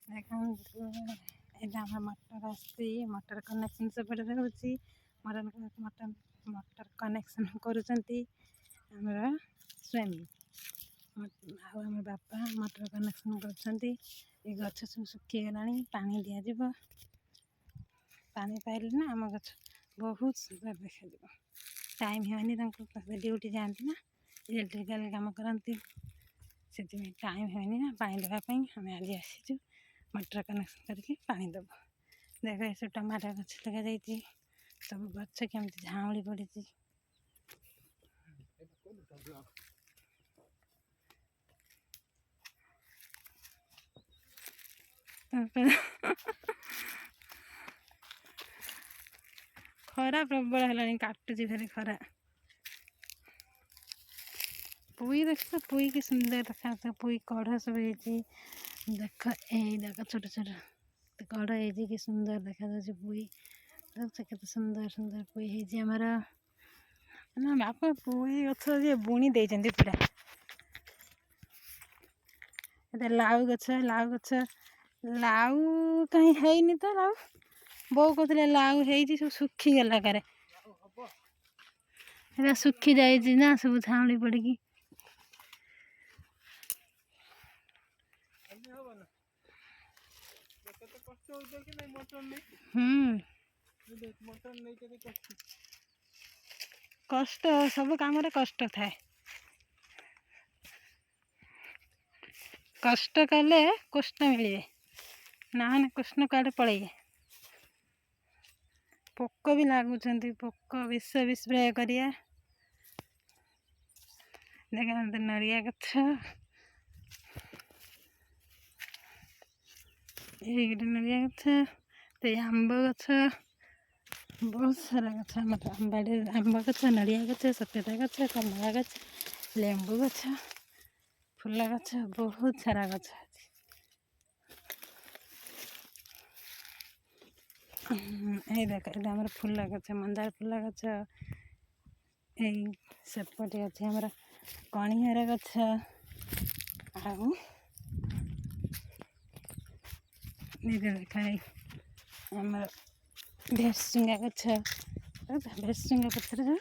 ଦେଖନ୍ତୁ, ଏଇଟା ଆମର ମଟର ଆସିଛି। ମଟର କନେକ୍ସନ୍ ସେପଟେ ରହୁଛି। ମଟର ମଟର ମଟର କନେକ୍ସନ୍ କରୁଛନ୍ତି ଆମର ସ୍ୱାମୀ ଆଉ ଆମ ବାପା ମଟର କନେକ୍ସନ୍ କରୁଛନ୍ତି। ଏ ଗଛ ସବୁ ଶୁଖିଗଲାଣି, ପାଣି ଦିଆଯିବ। ପାଣି ପାଇଲେ ନା ଆମ ଗଛ ବହୁତ ସୁନ୍ଦର ଦେଖାଯିବ। ଟାଇମ୍ ହୁଏନି ତାଙ୍କୁ, ଡ୍ୟୁଟି ଯାଆନ୍ତି ନା, ଇଲେକ୍ଟ୍ରିକାଲ କାମ କରନ୍ତି, ସେଥିପାଇଁ ଟାଇମ୍ ହୁଏନି ନା ପାଣି ଦେବା ପାଇଁ। ଆମେ ଆଜି ଆସିଛୁ ମଟର କନେକ୍ସନ୍ କରିକି ପାଣି ଦେବୁ। ଦେଖ, ଏସବୁ ଟମାଟୋ ଗଛ ଲଗାଯାଇଛି। ସବୁ ଗଛ କେମିତି ଝାଉଁଳି ପଡ଼ିଛି। ତାପରେ ଖରା ପ୍ରବଳ ହେଲାଣି, କାଟୁଛି ଭାରି ଖରା। ପୋଇ ଦେଖ, ପୋଇ କି ସୁନ୍ଦର ଦେଖାଯାଉଛି। ପୋଇ କଢ଼ ସବୁ ହେଇଛି। ଦେଖ, ଏଇ ଦେଖ, ଛୋଟ ଛୋଟ କଢ଼ ହେଇଛି, କି ସୁନ୍ଦର ଦେଖାଯାଉଛି ପୋଇ। ଦେଖ, କେତେ ସୁନ୍ଦର ସୁନ୍ଦର ପୋଇ ହେଇଛି ଆମର ନା। ବାପା ପୋଇ ଗଛ ଯିଏ ବୁଣି ଦେଇଛନ୍ତି ପୁରା। ଏଟା ଲାଉ ଗଛ। ଲାଉ ଗଛ, ଲାଉ କାହିଁ ହେଇନି ତ? ଲାଉ ବୋଉ କହୁଥିଲେ ଲାଉ ହେଇଛି, ସବୁ ଶୁଖିଗଲା କାରେ। ଏଟା ଶୁଖି ଯାଇଛି ନା ସବୁ ଝାଉଁଳି ପଡ଼ିକି। ଖାଲି ହବ ନା? କେତେ କଷ୍ଟ ହଉଛି କି ନାଇଁ ମଟର ନେଇ। ମଟର ନେଇ କେତେ କଷ୍ଟ। କଷ୍ଟ, ସବୁ କାମରେ କଷ୍ଟ ଥାଏ। କଷ୍ଟ କଲେ କୃଷ୍ଣ ମିଳିବେ, ନହେଲେ କୃଷ୍ଣ କୁଆଡ଼େ ପଳେଇବେ? ପୋକ ବି ଲାଗୁଛନ୍ତି, ପୋକ ବିଷ ବି ସ୍ପ୍ରେ କରିବା। ଦେଖନ୍ତୁ, ନଡ଼ିଆ ଗଛ, ଏଇ ଗୋଟେ ନଡ଼ିଆ ଗଛ, ତ ଏଇ ଆମ୍ବ ଗଛ, ବହୁତ ସାରା ଗଛ ଆମର ଆମ ବାଡ଼ିରେ। ଆମ୍ବ ଗଛ, ନଡ଼ିଆ ଗଛ, ସପେଟା ଗଛ, କମଳା ଗଛ, ଲେମ୍ବୁ ଗଛ, ଫୁଲ ଗଛ, ବହୁତ ସାରା ଗଛ ଅଛି। ଏଇ ଦେଖ, ଏଇଟା ଆମର ଫୁଲ ଗଛ, ମନ୍ଦାର ଫୁଲ ଗଛ। ଏଇ ସେପଟେ ଅଛି ଆମର କଣିହାର ଗଛ। ଆଉ ଏଇଟା ଦେଖ, ଏଇ ଆମର ଭେରସୁଙ୍ଗା ଗଛ, ଭେରସୁଙ୍ଗା ପତ୍ର ଯୋଉ।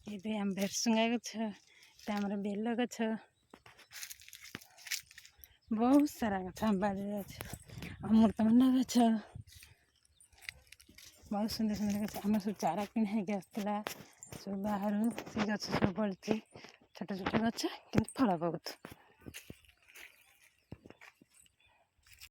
ଏଇଟା ଆମ ଭେରସୁଙ୍ଗା ଗଛ। ଏଇଟା ଆମର ବେଲ ଗଛ। ବହୁତ ସାରା ଗଛ ଆମ ବାଡ଼ିରେ ଅଛି। ଅମୃତଭଣ୍ଡା ଗଛ, ବହୁତ ସୁନ୍ଦର ସୁନ୍ଦର ଗଛ। ଆମର ସବୁ ଚାରା କିଣା ହେଇକି ଆସିଥିଲା ସବୁ ବାହାରୁ, ସେ ଗଛ ସବୁ ବଳିଛି। ଛୋଟ ଛୋଟ ଗଛ କିନ୍ତୁ ଫଳ ବହୁତ।